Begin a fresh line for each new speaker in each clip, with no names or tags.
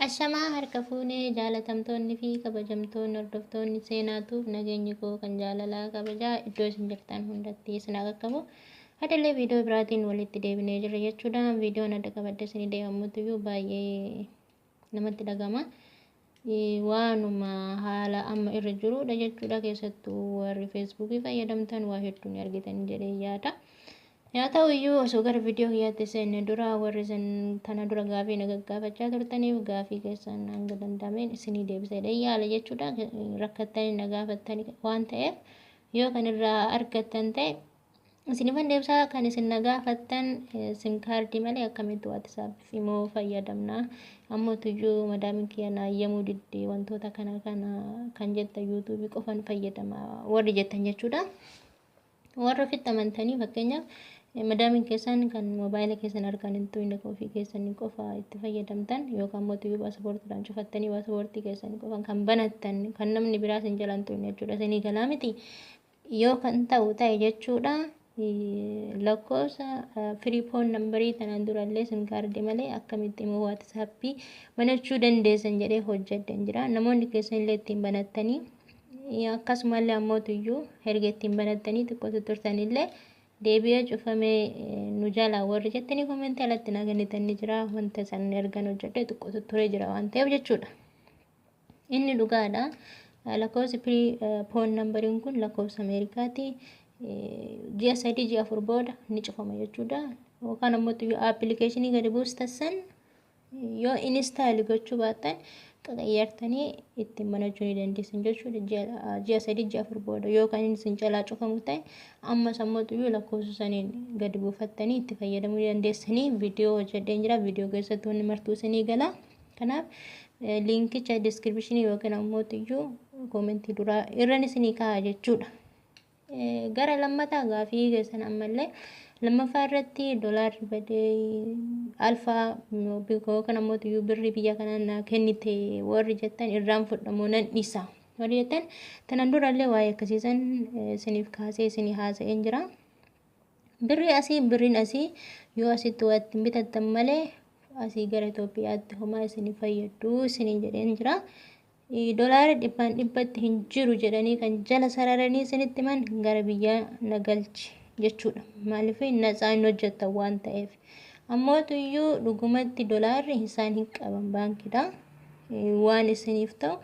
Ashamaa harka fuunee jaalatamtoonni fi kabajamtoonni hordoftoonni seenaatuuf nageenyi koo kan jaalalaa kabajaa iddoo isin jirtan hundatti isin haa qaqqabu. Adallee viidiyoo biraatiin walitti deebinee jirra jechuudha. Viidiyoon adda qabadde isinii deemamutu baay'ee namatti dhagama. Waanuma haala amma irra jirudha jechuudha. Keessattuu warri Feesbuukii fayyadamtan waa hedduu ni argitan jedhee yaada. Yaa ta'u iyyuu, osoo gara viidiyoo kiyyaatti seenne dura, warri isin tana dura gaafii na gaggaafachaa turtaniif gaafii keessan hanga danda'ameen isinii deebisedha yaala jechuudha. Rakkattanii na gaafattanii waan ta'eef, yoo kan irraa argattan ta'e isinifan deebisaa. Kan isin na gaafattan SIM kaardii malee akkamitti WhatsApp, Imo fayyadamna, ammoo tuyyuu madaamiin kiyya naayyamuu diddee, wantoota kana kana kan jettan, YouTubeii qofan fayyadama warri jettan jechuudha. Warra ofitti amantanii, fakkeenyaaf madaamiin keessan kan moobaayila keessan harkaan hin tuqne, ofii keessanii qofa itti fayyadamtan, yookaan immoo tuyyuu paaspoortiidhaan cufattanii paaspoortii keessanii qofan kan banattan, kan namni biraas hin jalaan tuqne jechuudha. Isinii galaa miti? Yoo kan ta'u ta'e jechuudha. Lakkoofsa free phone numberii tanaan durallee SIM kaardii malee akkamitti immoo WhatsAppii banachuu dandeessan jedhee hojjedhan jira. Namoonni keessan illee ittiin banattanii, akkasumallee ammoo tuyyuu erga ittiin banattanii xiqqoo turtanillee deebi'ee cufamee nu jalaa warri jettanii commentii alatti na kennitan ni jira. Wanta san ergan hojjedhe xiqqoo turee jira waan ta'eef jechuudha. Inni dhugaadha. Lakkoofsi free phone numberiin kun lakkoofsa Ameerikaati. Ji'a 3, ji'a 4 booda ni cufama jechuudha. Yookaan ammoo applicationii gadi buustan yoo install gochuu baattan, qaqayyartanii ittiin banachuu ni dandeessan jechuudha. Ji'a 3, ji'a 4 booda yoo kan inni isin jalaa cufamu ta'e, ammas ammoo xuyyuu lakkoofsa saniin gadi buufattanii itti fayyadamuu ni dandeessanii. Viidiyoo hojjedheen jira. Viidiyoo keessatti wanni martuu isinii gala. Kanaaf linkicha descriptionii yookiin ammoo iyyuu commentii duraa irran isinii kaa'a jechuudha. Gara lammataa gaafii keessan ammallee lammaffaa irratti, doolaarri badee alfaa yookaan ammoo iyyuu birrii biyya kanaa naa kennite warri jettan, irraan fudhamoo nan dhisa warri jettan, tanan durallee waa'ee akkasiisan isiniif kaasee isinii haasa'een jira. Birri asii, birriin asii yoo asitti waa ittiin bitattan malee asii gara Itoophiyaatti homaa isinii fayyaddu isiniin jedheen jira. Doolaara dhibbaan dhibbatti hin jiru jedhanii kan jala sararanii isinitti himan gara biyyaa na galchi jechuudha. Maaliif? Natsaa hin hojjettan waan ta'eef. Ammootu iyyuu dhugumatti doolaarri isaan hin qaban baankiidha. Waan isiniif ta'u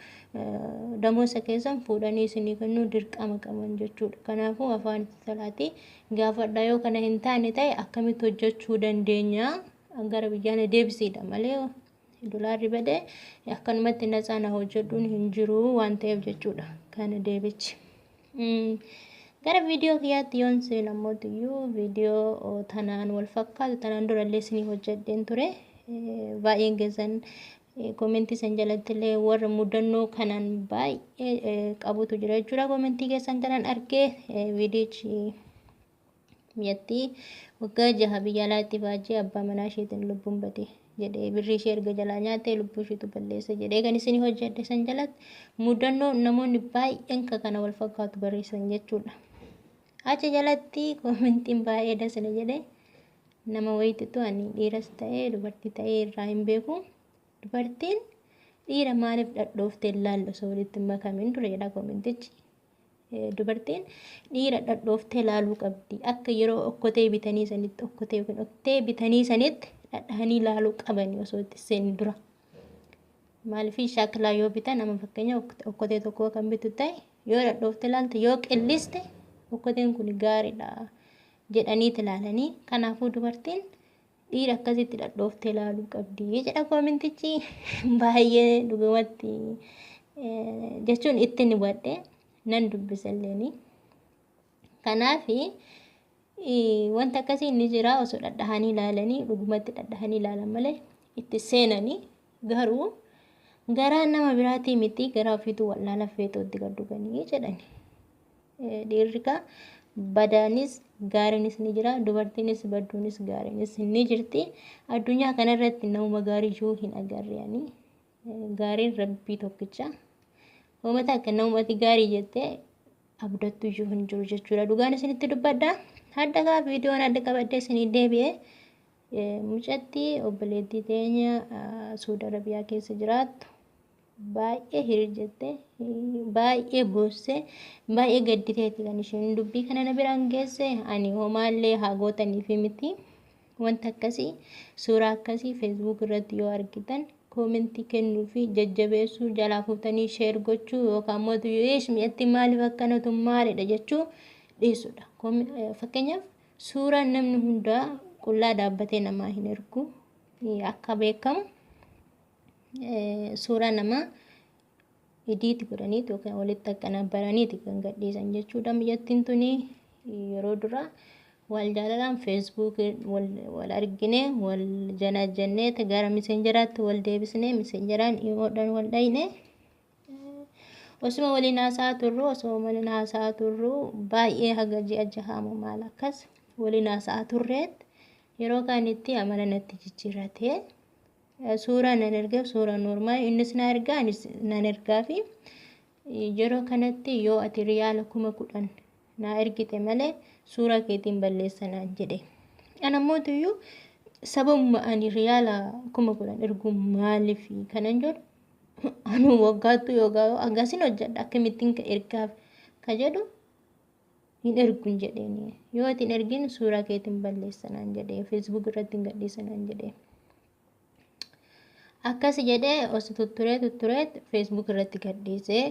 damoosa keessan fuudhanii isinii kennuu dirqama qaban jechuudha. Kanaafuu afaan itti tolaatii gaafadha. Yoo kana hin taane ta'e akkamitti hojjechuu dandeenya, gara biyyaa na deebisiidha malee doolaarri badee akkanumatti natsaa na hojjedhuun hin jiru waan ta'eef jechuudha kana deebichi. Gara viidiyoo kiyyaatti yoon seenu ammoo iyyuu viidiyoo tanaan wal fakkaatu tanaan durallee isinii hojjedheen ture. Baay'een keessan commentii san jalatti illee warra mudannoo kanaan baay'ee qabutu jira jechuudha. Commentii keessan kanan argee, viidiyichi biyyattii waggaa 6 biyya alaatti baajee abbaa manaa isheetiin lubbuun bade jedhee, birrii ishee erga jalaa nyaattee lubbuu isheetu balleessa jedhee kan isin hojjedhe san jalatti mudannoo namoonni baay'een ka kana wal fakkaatu barreessan jechuudha. Achi jalatti commentiin baay'ee dasna jedhee nama wayititu, ani dhiiras ta'ee dubartii ta'ee irraa hin beeku. "Dubartiin dhiira maaliif dhadhooftee ilaallu osoo walitti hin makamin dura?" jedha commentichi. Dubartiin dhiira dhadhooftee ilaaluu qabdi. Akka yeroo okkotee bitanii sanitti, okkotee yookiin okkotee bitanii sanitti dhadhahanii ilaaluu qabani osoo itti seeni dura. Maaliif? Shaakalaa yoo bitan, amma fakkeenya okkotee tokko kan bitu ta'e, yoo dhadhooftee ilaalte, yoo qilliste, okkoteen kun gaariidha jedhaniit ilaalanii. Kanaafuu dubartiin dhiira akkasitti dhadhooftee ilaaluu qabdi jedha commentichi. Baay'ee dhugumatti jechuun ittiin hubadhe nan dubbisalleeni. Kanaaf wanta akkasii ni jira. Osoo dhadhahanii ilaalanii, dhugumatti dhadhahanii ilaalan malee itti seenanii, garuu garaa nama biraatii miti, garaa ofiitu wallaala feetootti gad dhuganii jedhani. Dhiirri kaa badaanis gaariinis ni jira, dubartiinis badduunis gaariinis ni jirti. Addunyaa kanarratti namuma gaarii jiru hin agarre ani. Gaariin rabbii tokkicha. Uummata akka namumati gaarii jettee abdattu iyyuu hin jiru jechuudha. Dhugaan isinitti dubbadha. Hadda kaa viidiyoon adda qabadhee isinii deebi'ee Mucattii obboleettii teenya Suudi Arabiyaa keessa jiraattu baay'ee hiriir, baay'ee boossee, baay'ee gadditeeti kan isheen dubbii kana na biraan geesse. Ani homaallee haa gootaniif miti. Wanta akkasii, suuraa akkasii Facebook irratti yoo argitan koomentii kennuu fi jajjabeessuu, jalaa fuutanii share gochuu yookaan immoo eesh mi'atti maaliif akkanatu maalidha jechuu dhiisudha. Fakkeenyaaf, suuraan namni hundaa qullaa dhaabbatee namaa hin ergu. Akka beekamu suuraa namaa edit godhaniiti yookaan walitti akkanaabbaraniiti kan gadhiisan jechuudha. Mi'attiin tuni yeroo duraa wal jaalalaan Facebook wal argine, wal janajjannee, gara Messengeraatti wal deebisne, Messengeraan imoodhaan wal dhayne, osuma waliin haasa'aa turru, osuma waliin haasa'aa turru, baay'ee haga ji'a jahaamu maal akkas waliin haasa'aa turreet, yeroo kaanitti amala natti jijjiirratee, suuraa nan ergeef, suuraa normal innis na ergaa, anis nan ergaa fi yeroo kanatti yoo ati riyaala 10,000 naa ergite malee suuraa keetiin balleessa naan jedhe. Ana mootiyyuu sababuma ani riyaala 10,000 erguu maaliif kanan jedhu, anu waggaattu yookaan hagasin hojjedha, akkamittiin ka ergaaf ka jedhu, hin ergun jedheeni. Yoo ati hin ergin suuraa keetiin balleessa naan jedhe, Facebook irratti hin gadhiisa naan jedhe. Akkas jedhee osoo tutturee tutturee Facebook irratti gadhiisee,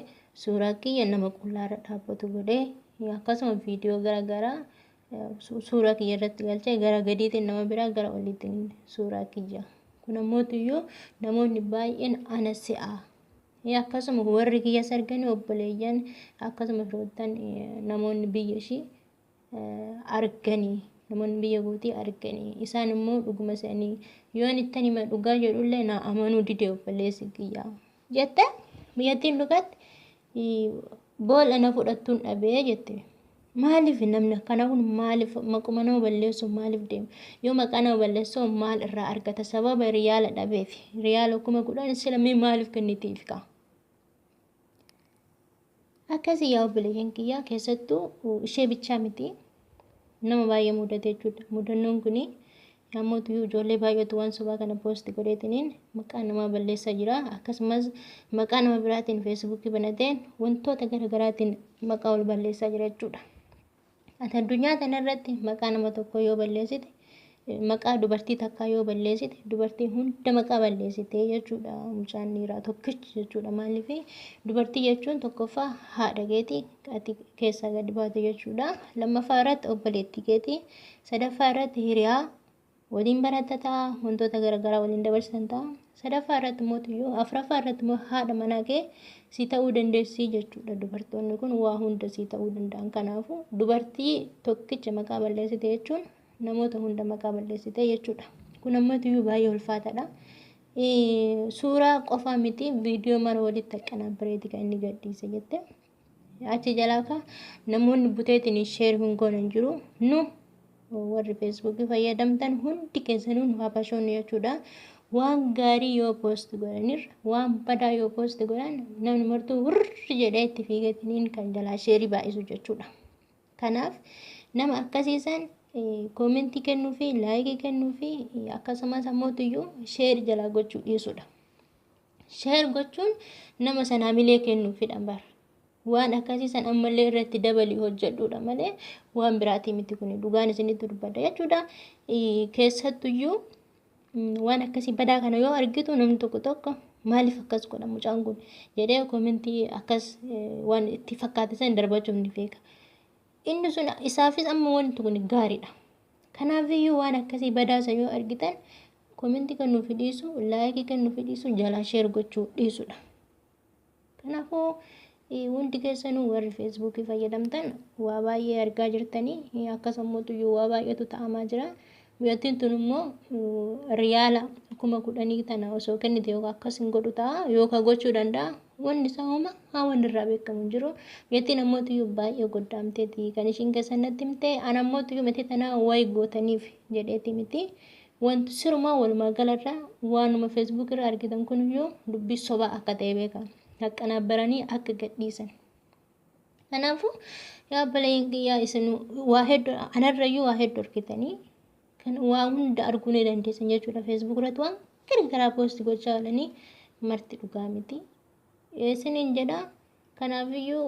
suuraa kiyya nama qullaarra dhaabbatu godhee, akkasuma viidiyoo garaagaraa suuraa kiyya irratti galchee, gara gadiitiin nama biraa, gara oliitiin suuraa kiyya. Kun ammootiyyuu namoonni baay'een ana se'a. Akkasuma warri kiyyas arganii, obboleeyyan, akkasuma firoottan, namoonni biyya ishii arganii, namoonni biyya guutii arganii, isaan immoo dhuguma se'anii yoon ittan hima dhugaa jedhullee naa amanuu dide obboleessi kiyya jette. Biyyattiin dhugaatti boolla na fudhattuun dhabee jette. Maaliif namni akkana kun, maaliif maquma nama balleessu maaliif deema? Yoo maqaa nama balleessu maal irraa argata? Sababa riyaala dhabeef riyaala 10,000 sila mee maaliif kennitiif kaa? Akkasii yaa obboleeyyan kiyyaa, keessattuu ishee bichaa miti, nama baay'ee mudate jechuudha. Mudannoon kuni namoota ijoollee baay'eetu waan sobaa kana post godheetiniin maqaa namaa balleessaa jira. Akkasumas maqaa nama biraatiin Facebookii banateen wantoota garaagaraatiin maqaa ol balleessaa jira jechuudha. Ati addunyaa kanarratti maqaa nama tokko yoo balleessite, maqaa dubartii takkaa yoo balleessite, dubartii hunda maqaa balleessite jechuudha. Mucaan dhiiraa tokkichi jechuudha. Maaliif? Dubartii jechuun tokkoffaa haadha keetii ati keessaa gadi baate jechuudha. Lammaffaa irratti obboleettii keetii, sadaffaa irratti hiriyaa waliin baratta ta'a, wantoota garaagaraa waliin dabarsan ta'a. Sadaffaa irratti immoo, afuraffaa irratti immoo haadha manaa kee si ta'uu dandeessi jechuudha. Dubartoonni kun waa hunda si ta'uu danda'an. Kanaafuu dubartii tokkicha maqaa balleessite jechuun namoota hunda maqaa balleessite jechuudha. Kun ammoo baay'ee ulfaataadha. Suuraa qofaa miti, viidiyoo mara walitti akkanaa kan inni gadhiise jette. Achi jalaa ka namoonni buteetiin share hin goonan jiru. Nu warri Facebookii fayyadamtan hundi keessanuu nu habashoonni jechuudha. Waan gaarii yoo post godhanirra waan badaa yoo post godhan namni martuu wurri jedhee itti fiigatiniin kan jalaa share baay'isu jechuudha. Kanaaf nama akkasiisan koomentii kennuu fi like kennuu fi akkasumas ammoo share jalaa gochuu dhiisudha. Share gochuun nama sana hamilee kennuufidha bara. Waan akkasiisan ammallee irratti dabalii hojjedhuudha malee waan biraatii miti, kun dhugaan isinitti dubbadha jechuudha. Keessattuyyuu waan akkasii badaa kana yoo argitu namni tokko tokko maaliif akkas godha mucaan kun jedhee koomentii akkas waan itti fakkaate san darbachuuf ni beeka. Inni sun isaafis amma wanti kun gaariidha. Kanaafiyyuu waan akkasii badaa san yoo argitan koomentii kennuuf dhiisu, like kennuuf dhiisu, jalaa share gochuu dhiisudha. Kanaafuu hundi keessanuu warri Facebookii fayyadamtan waa baay'ee argaa jirtanii, akkasumas waa baay'eetu ta'amaa jira. Mucattiin tun immoo riyaala 10,000 tana osoo kennite yookaan akkas hin godhu ta'a yookaan gochuu danda'a. Wanni isaa homa haa wanni irraa beekamu hin jiru. Mucattiin ammoo baay'ee goddaamteeti kan ishiin keessa natti himte. Ana ammoo miti tanaa wayi gootaniif jedheeti miti. Wanti sirumaa walumaa galarraa waanuma Facebook irraa argitan kuniyyuu dubbii sobaa akka ta'e beekama. Haqqanaabbaranii akka gadhiisan. Kanaafuu yaa obboleeyyan kiyyaa, isin waa hedduu anarrayyuu waa hedduu argitanii. Kan waa hunda arguu ni dandeessan jechuudha. Facebook irratti waan garagaraa post gochaa oolanii marti dhugaa miti. Isiniin jedha. Kanaafiyyuu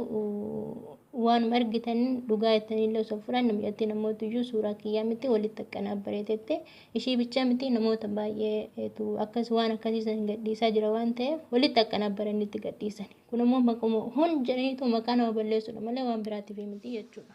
waanuma argitan dhugaa jettanii illee osoo fudhanne, mucattiin namoota iyyuu suuraa kiyyaa miti, walitti akkanaa bareetette. Ishii bichaa miti, namoota baay'eetu akkas waan akkasii san gadhiisaa jira waan ta'eef walitti akkanaa baranitti gadhiisan. Kun immoo maquma hun jedhaniitu maqaa nama balleessuudha malee waan biraatiif miti jechuudha.